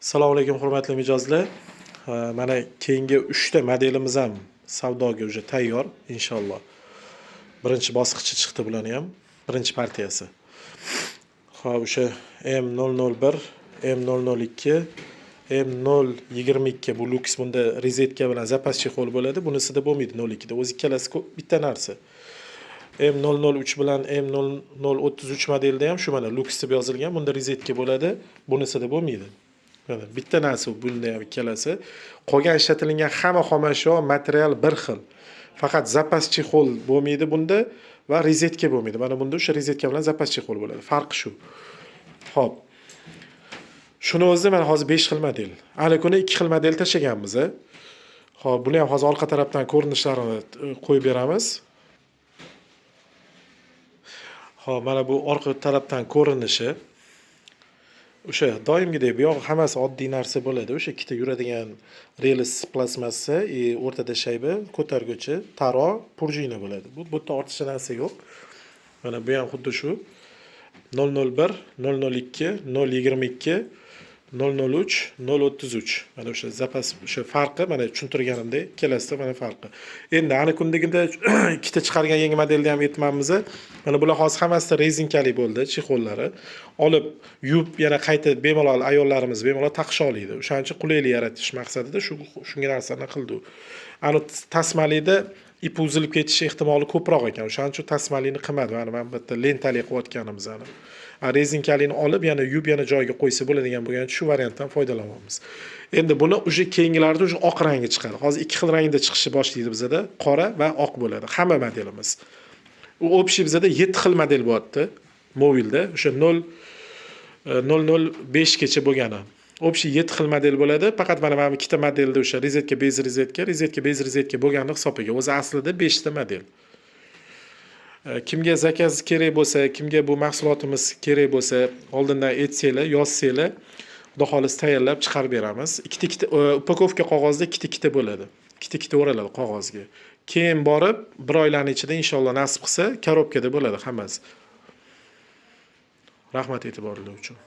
Assalomu alaykum, hurmatli mijozlar. Mana keyingi 3 ta modelimiz ham savdoga уже tayyor, inshaalloh. Birinchi bosqichi chiqdi bularni ham, birinchi partiyasi. Xo'p, o'sha M001, M002, M022 bu люкс, bunda rozetka bilan запас чехол bo'ladi. Bunisida bo'lmaydi 02 da. O'zi ikkalasi bitta narsa. M003 bilan M0033 modelda ham shu, mana люкс deb yozilgan, bunda rozetka bo'ladi, bunisida bo'lmaydi. Mana bitta narsa bunda ham ikkalasi. Qolgan ishlatilingan hamma xomashyo, material bir xil. Faqat запас чехол bo'lmaydi bunda va rozetka bo'lmaydi. Mana bunda o'sha rozetka bilan запас чехол bo'ladi. Farqi shu. Xo'p. Shuni o'zida mana hozir 5 xil model. Ana kuni 2 xil model tashlaganmiz. Xo'p, buni ham hozir orqa tarafdan ko'rinishlarini qo'yib beramiz. Xo'p, mana bu orqa tarafdan ko'rinishi. O'sha doimgidek bu yoq hammasi oddiy narsa bo'ladi. O'sha ikkita yuradigan rels plastmassa и o'rtada shayba, ko'targuchi, taro, пружина bo'ladi. Bu yerda ortiqcha narsa yo'q. Mana bu ham xuddi shu. 001, 002, 022, 003, 033. Mana o'sha запас, o'sha farqi mana tushuntirganimdek, ikkalasida mana farqi. Endi ana kundagida ikkita chiqargan yangi modelda ham aytmanmiz. Mana bular hozir hammasida rezinkali bo'ldi, чехол lari. Olib, yuvib, yana qayta bemalol ayollarimiz bemalol taqisha oladi. O'shaning uchun qulaylik yaratish maqsadida shunga narsani qildi u. Ani tasmalida ip uzilib ketish ehtimoli ko'proq ekan. O'shaning uchun tasmalini qilmadi. Mana bu yerda lentali qilayotganimizni. Rezinkalini olib, yana yuvib, yana joyiga qo'ysa bo'ladigan bo'lgan, shu variantdan foydalanyapmiz. Endi buni уже keyingilarda уже oq rangi chiqadi. Hozir ikki xil rangda chiqishni boshlaydi bizada. Qora va oq bo'ladi hamma modelimiz. U общий bizada 7 xil model bo'lyapti. Mobilda o'sha 0 005 gacha bo'lgani. Общий 7 xil model bo'ladi. Faqat mana bu ikkita modelda o'sha rozetka без rozetka, rozetka без rozetka bo'lgani hisobiga. O'zi aslida 5 ta model. Kimga заказ kerak bo'lsa, kimga bu mahsulotimiz kerak bo'lsa, oldindan aytsanglar, yozsanglar, Xudo xohlasa tayyorlab chiqarib beramiz. Ikkita ikkita упаковка qog'ozda ikkita ikkita bo'ladi. Ikkita ikkita o'raladi qog'ozga. Keyin borib, bir oylarning ichida inshaalloh nasib qilsa, коробка da bo'ladi hammasi. Rahmat e'tiboringiz uchun.